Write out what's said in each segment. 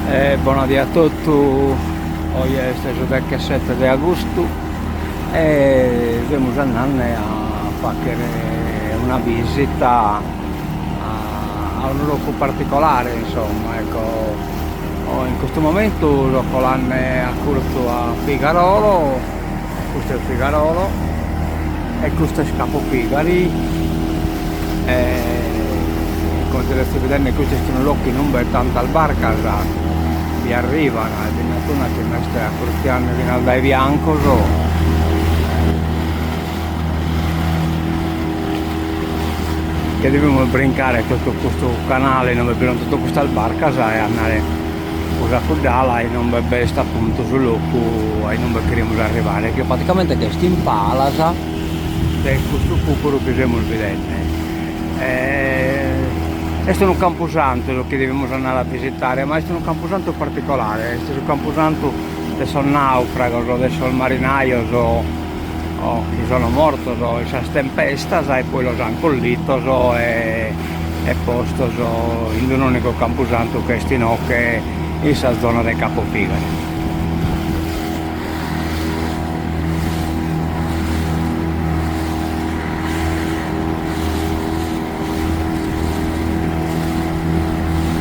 E bona die a totu, oje est su dechesete de agustu e semus andende a faghere una visita a unu logu particolare insomma ecco, in custu momentu so colande a curzu a Figarolo, custu est Figarolo e custu est Capo Figari e comente seis bidende custu est unu logu inube tantas barcas bi arrivan e bi nd'at una chi m'est acurziende finas dae fiancos che devimus brincare totu custu canale inube bi sun totu custas barcas e andare prus a cudd'ala inube b'est apuntu su logu a inube cherimus arrivare chi praticamente ch'est in palas de custu cuccuru chi semus bidende. Est unu campusantu su chi devimus andare a visitare ma est unu campusantu particolare, est su campusantu de sos naufragos, de sos marinajos chi sono mortos in sas tempestas e poi los an collitos e e postos in d'un'unicu campusantu chi est inoghe in sa zona de Capo Figari.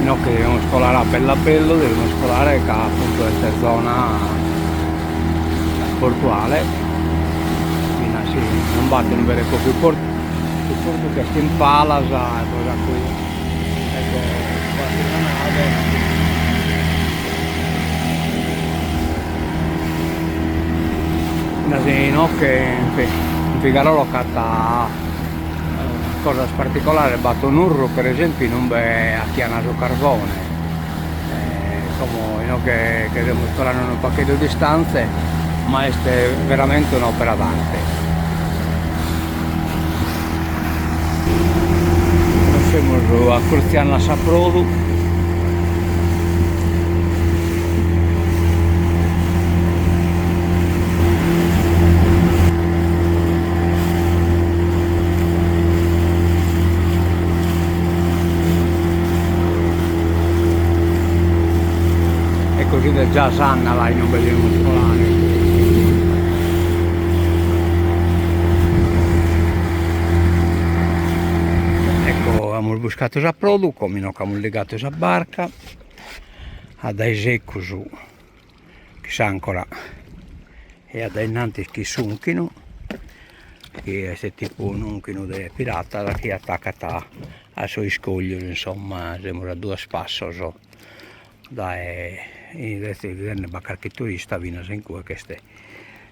Inoghe devimus colare a bellu a bellu, devimus colare ca apuntu est zona portuale, finas si non b'at unu veru e propriu portu, su portu ch'est in palas e poi a cui ecco b'at una nave. Finas inoghe in Figarolo ch'at cosas particolares, b'at un'urru per esempiu inube 'achian su carvone como inoghe che semus colande unu pagheddu distante ma est veramente un'opera d'arte. Nos semus acurtziende a s'aprodu E così de già s'andala inube devimus colare. Ecco amus buscadu s'aprodu, como inoghe amus ligadu sa barca, a dae secus chi s'ancora e a dae innantis chi s'unchinu, chi est tipu un'unchinu de piratas chi atacat a sos iscoglios, insomma semus a duos passos dae bidende b'at carchi turista finas in cue ch'est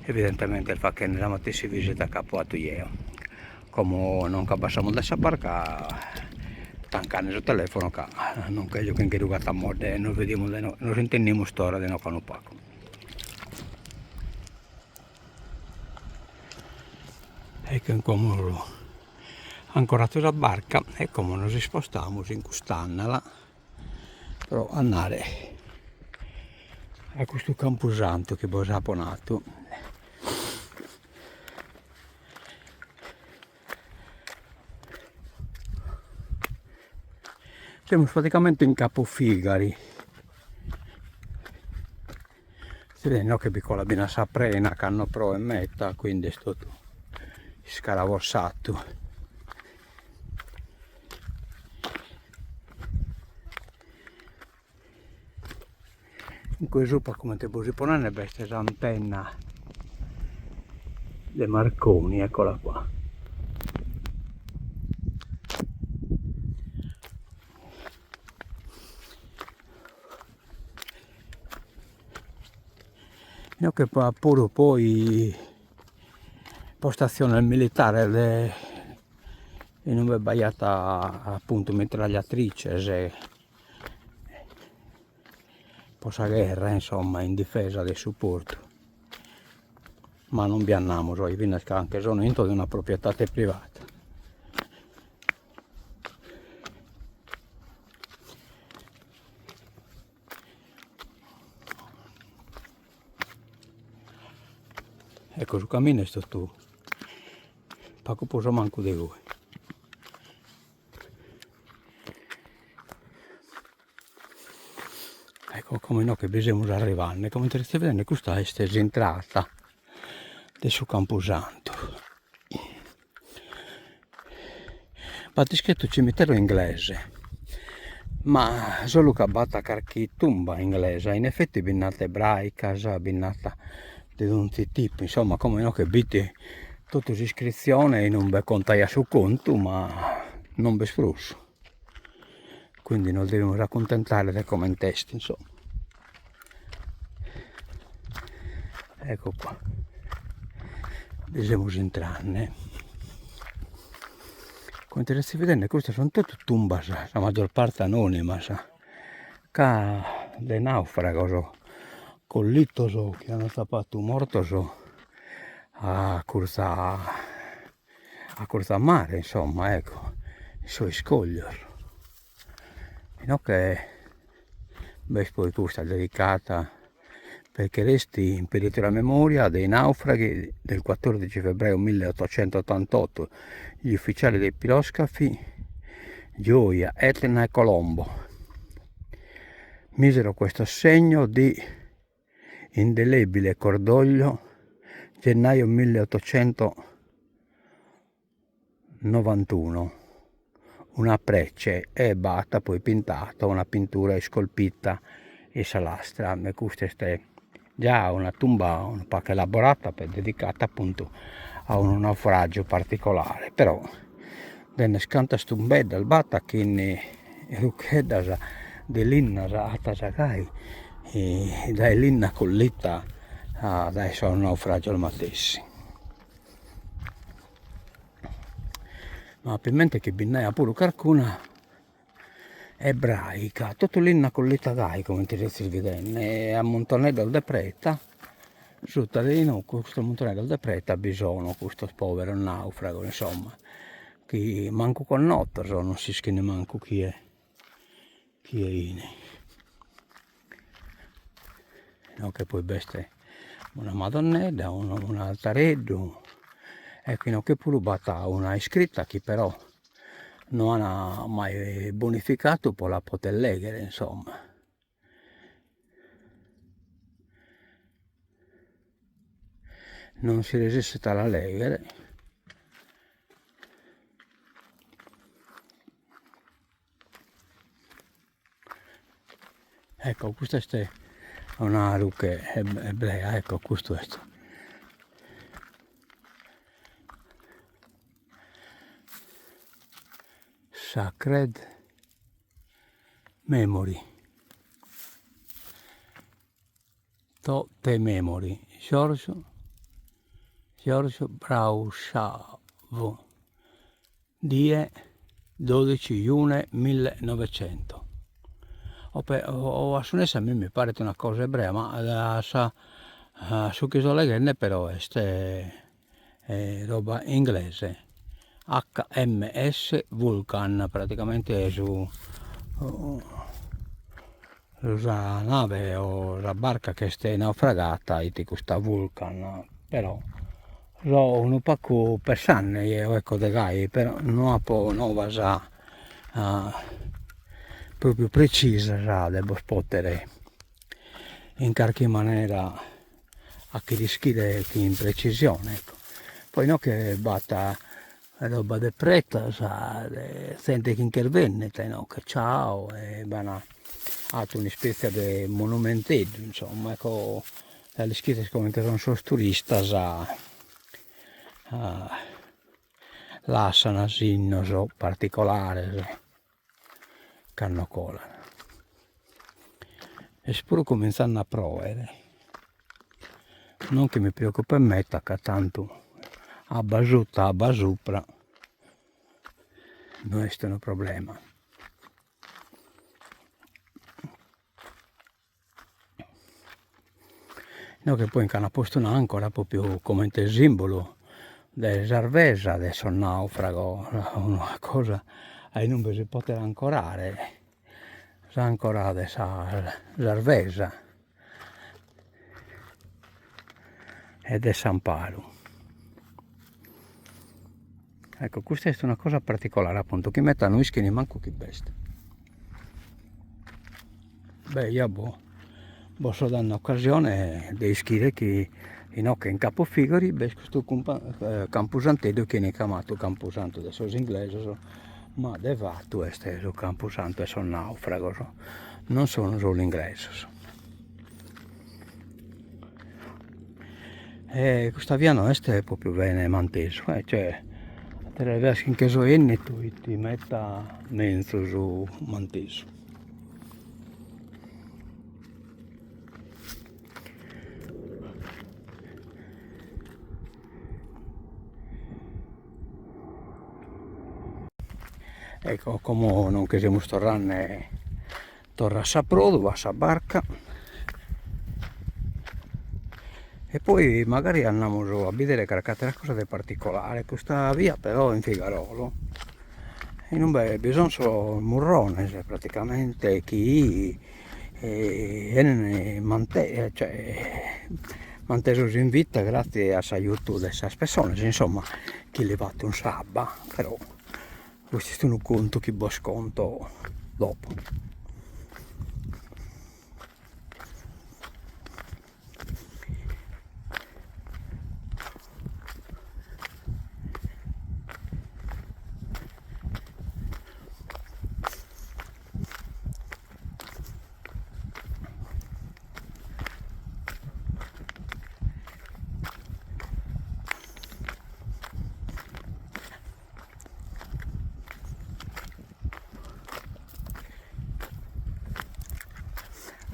evidentemente faghende sa matessi visita chi apo fatu jeo. Como non nch'abbassamus de sa barca tancande su telefono ca non cherjo chi nche rugat a modde e nos bidimus de nou, nos intendimus torra de inoghe a unu pagu. Ecco como ancoradu sa barca e como nos ispostamus in cust'andala pro andare a custu campusantu chi bos apo nadu. Semus praticamente in Capo Figari. Si bidet inoghe bi colat finas sa prena cando proet meda, quindi est totu iscaravossadu. In cue subra comente bos ipo nende b'est s'antenna de Marconi, eccola qua. Inoghe b'at puru poi postatziones militares de inue b'aiat apuntu mitragliatrices po sa gherra insomma in difesa de su portu ma non bi andamus oi finas ca nche sono intro de una proprietade privata. Ecco su caminu est totu pagu prus o mancu de goi. Ecco como inoghe bi semus arrivende, comente sezis bidende custa est s'intrada de su campusantu. B'at iscritu cimitero inglese, ma solu ca b'at carchi tumba inglesa, in effetti bi nd'at ebraicas, bi nd'at de donzi tipu, insomma como inoghe b'it totu s'iscritzione inube contaiat su contu ma non b'est prus, quindi nos devimus acuntentare de comente est insomma. Ecco qua, bi semus intrande, comente sezis bidende custas sunt totu tumbas, sa maggior parte anonimas, ca de naufragos collitos chi ant atzapadu mortos a curtzu a curtzu a mare insomma ecco in sos iscoglios Inoghe b'est poi custa dedicata perché resti in perpetua memoria dei naufraghi del 14 febbraio 1888 gli ufficiali dei piroscafi Gioia, Etna e Colombo misero questo segno di indelebile cordoglio gennaio 1891 una prece e b'at poi pintadu una pintura iscolpita in sa lastra e custa est già una tumba unu pagu elaborata dedicata appuntu a unu naufragiu particolare però de unas cantas tumbeddas b'at chin rucheddas de linnas 'atas gai dae linna collita dae sos naufragios matessi. Ma apo in mente chi bi nd'aiat puru carcuna ebraica, totu linna collita gai comente sezis bidende e a muntoneddos de preta, suta de inoghe custos muntoneddos de preta bi sono custos poveros naufragos insomma chi mancu connotos, non s'ischit nemmancu chie chie 'ini. Inoghe poi b'est una madonnedda, un'altareddu, ecco inoghe puru b'at una iscritta chi però no an mai bonificadu po la poder leghere insomma. Non si resessit a la leghere. Ecco custa est una ruche ebrea, ecco custu est. Sacred Memory To the Memory George George Braushaw Die dodici giune millenovecento o a su nessi a mie mi paret una cosa ebrea ma sa su chi so leghende però est roba inglese HMS Vulcan praticamente su sa nave o sa barca chi est naufragata 'it custa Vulcan però so unu pagu pensende jeo ecco de gai però no apo novas propriu precisas de bos poter in carchi manera 'achere ischire chin precisione ecco. Poi inoghe b'at roba de pretas de zente chi nch'est bennida inoghe ciao e b'an 'atu un'ispezia de monumenteddu insomma ecco ja l'ischides comente son sos turistas lassan sinnos particolares cando colan. Est puru cominzende a proere, non chi mi preoccupet meda ca tantu abba suta abba supra no est unu problema. Inoghe poi nch'an postu un'ancora propriu comente simbulu de sarvesa de sos naufragos, una cosa a inube si potet ancorare, s'ancora de sa sarvesa e de s'amparu. Ecco custa est una cosa particolare appuntu chi meta no ischin mancu chi b'est. Beh ja boh. Bos so dende ocasione de ischire chi inoghe in Capo Figari b'est custu campusanteddu chi 'enit chiamadu campusantu de sos inglesos, ma de fatu est su campusantu 'e sos naufragos, non sun solu inglesos. E custa via no est propriu bene mantesu, cioè ateras bias chi nche so 'ennidu 'it meda menzus mantesu. Ecco como no nche semus torrende torra a s'aprodu a sa barca e poi magari andamus a bidere carchi atera cosa de particolare, custa via però in Figarolo inube bi sun sos murrones praticamente chi 'enen mante cioè mantesos in vita gratzie a s'aiutu de sas pessonas insomma chi li fatun s'abba però custu est unu contu chi bos conto dopo.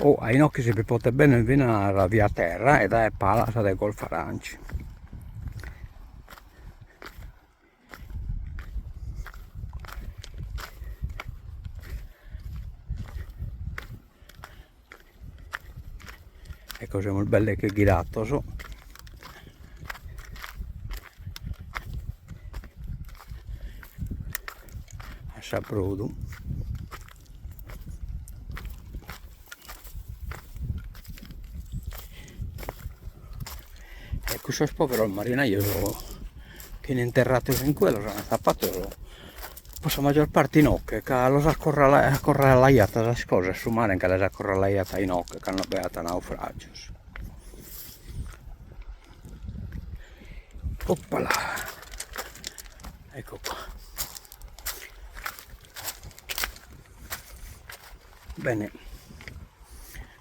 Oh a inoghe si bi potet benner finas via terra e dae palas de Golfo Aranci. Ecco semus belle che ghirados. A s'aprodu. E cussos poveros marinaios chi 'enen interrados in cue los an atzapados po sa maggior parte inoghe ca los acorralaiat sas cosas, su mare nche las acorralaiat inoghe cando b'aiat naufragios. Oppala ecco qua Bene,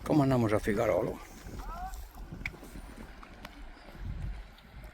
como andamus a Figarolo.